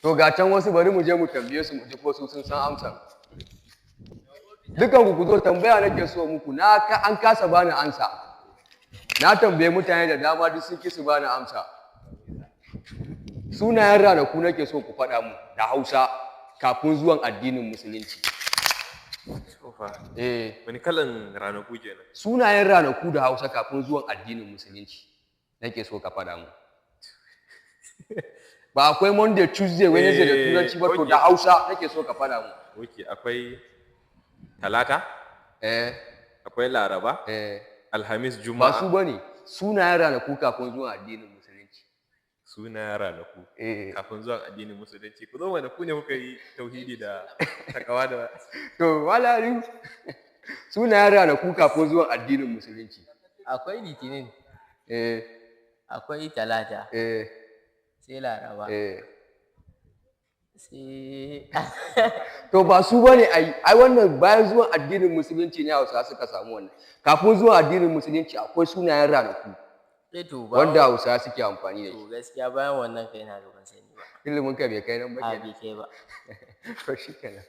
To, ga can wasu, bari mu je mu tambaye su mu ji ko su sun san amsar. Dukan ku ku zo, tambaya nake so muku. Na ka an kasa bani amsa. Na tambaye mutane da dama, duk sun ki su bani amsa. Sunayen ranaku nake so ku faɗa mu da Hausa kafin zuwan addinin Musulunci. To fa. Eh. Wani kalan ranaku kenan? Sunayen ranaku da Hausa kafin zuwan addinin Musulunci nake so ka faɗa mu. Ba akwai Monday, Tuesday, Wednesday da Turanci ba? To, da Hausa nake so ka faɗa mu. Ok, akwai Talata, akwai Laraba, Alhamis, Ba Juma'a. su bane, sunayen ranaku kafin zuwan addinin Musulunci. Sunayen ranaku Eh. kafin zuwan addinin Musulunci. Ku zo mana, ku ne kuka yi tauhidi da takawa da To, wala, sunayen ranaku kafin zuwan addinin Musulunci. Akwai Litinin, akwai Talata, sai Laraba, sai To, ba su bane ai. Ai wannan bayan zuwan addinin Musulunci ne Hausawa suka samu wannan. Kafin zuwan addinin Musulunci akwai sunayen ranaku Eh, to ba wanda Hausawa suke amfani da shi. To, gaskiya bayan wannan kai na ga ban sani ba. Ilimin ka bai kai nan ba A kenan. Bai kai ba. To, shikenan.